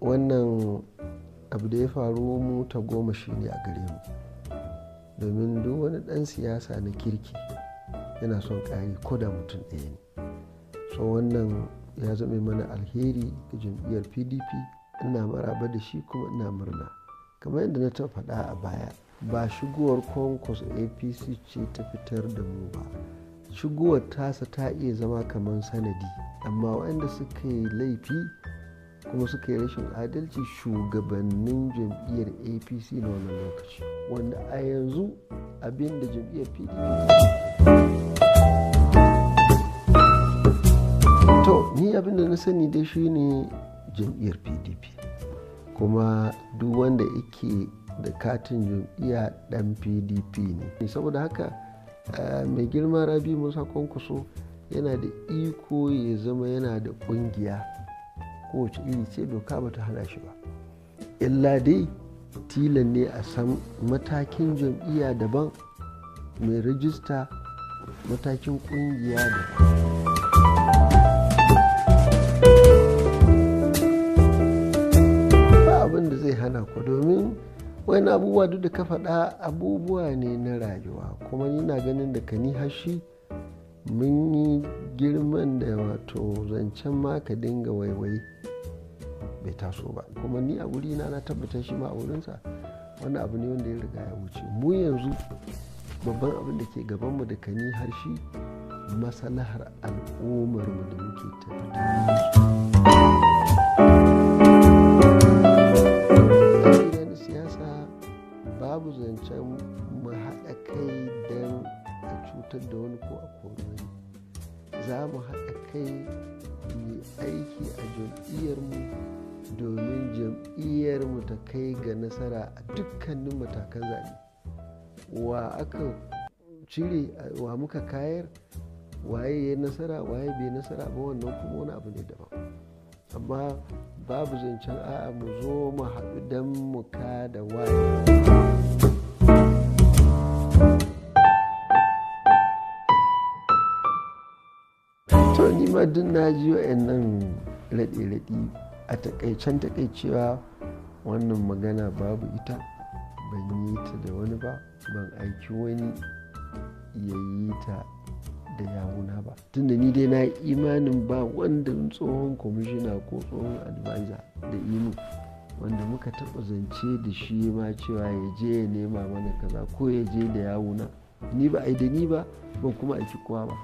Wannan abu da ya faru mu ta goma shi ne a gare mu, domin duk wani ɗan siyasa na kirki yana son ƙari ko da mutum ɗaya ne. So wannan ya zame mana alheri ga jam'iyyar PDP. Ina maraba da shi kuma ina murna. Kamar yadda na taɓa faɗa a baya, ba shigowar Kwankwaso APC ce ta fitar da mu ba. Shigowar tasa ta iya zama kamar sanadi, amma waɗanda suka yi laifi kuma suka yi rashin adalci shugabannin jam'iyyar APC na wannan lokaci, wanda a yanzu abin da jam'iyyar PDP. To, ni abin da na sani dai shine jam'iyyar PDP, kuma duk wanda yake da katin jam'iyya dan PDP ne. Saboda haka mai girma Rabiu Musa Kwankwaso yana da iko ya zama yana da kungiya kowace iri ce, doka ba ta hana shi ba. Illa dai tilan ne a san matakin jam'iyya daban, mai rajista matakin kungiya daban. Ba abin da zai hana ku, domin wani abubuwa duk da ka faɗa abubuwa ne na rayuwa. Kuma ni na ganin da kani hashi mun yi girman da wato zancen ma ka dinga waiwai bai taso ba. Kuma ni a wurina na tabbatar shi ma a wurinsa wani abu ne wanda ya riga ya wuce. Mu yanzu babban abin da ke gabanmu da kani har shi maslahar al'ummarmu da muke tafi. Siyasa babu zancen mu haɗa kai don a cutar da wani ko a kori wani. Za mu haɗa kai mu aiki a jam'iyyarmu domin jam'iyyarmu ta kai ga nasara a dukkanin matakan zaɓe. Wa aka cire, wa muka kayar, waye ya nasara, waye bai nasara ba, wannan kuma wani abu ne daban. Amma babu zancen a'a mu zo mu haɗu don mu kada waye. To ni ma duk na ji wa'annan raɗe-raɗi. A takaicen takaicewa wannan magana babu ita, ban yi ta da wani ba, ban aiki wani ya yi ta da yawuna ba. Tunda ni dai na imanin ba wanda tsohon kwamishina ko tsohon advisor da imu wanda muka taɓa zance da shi ma cewa ya je ya nema mana kaza ko ya je da yawuna. Ni ba a yi da ni ba, ban kuma aiki kowa ba.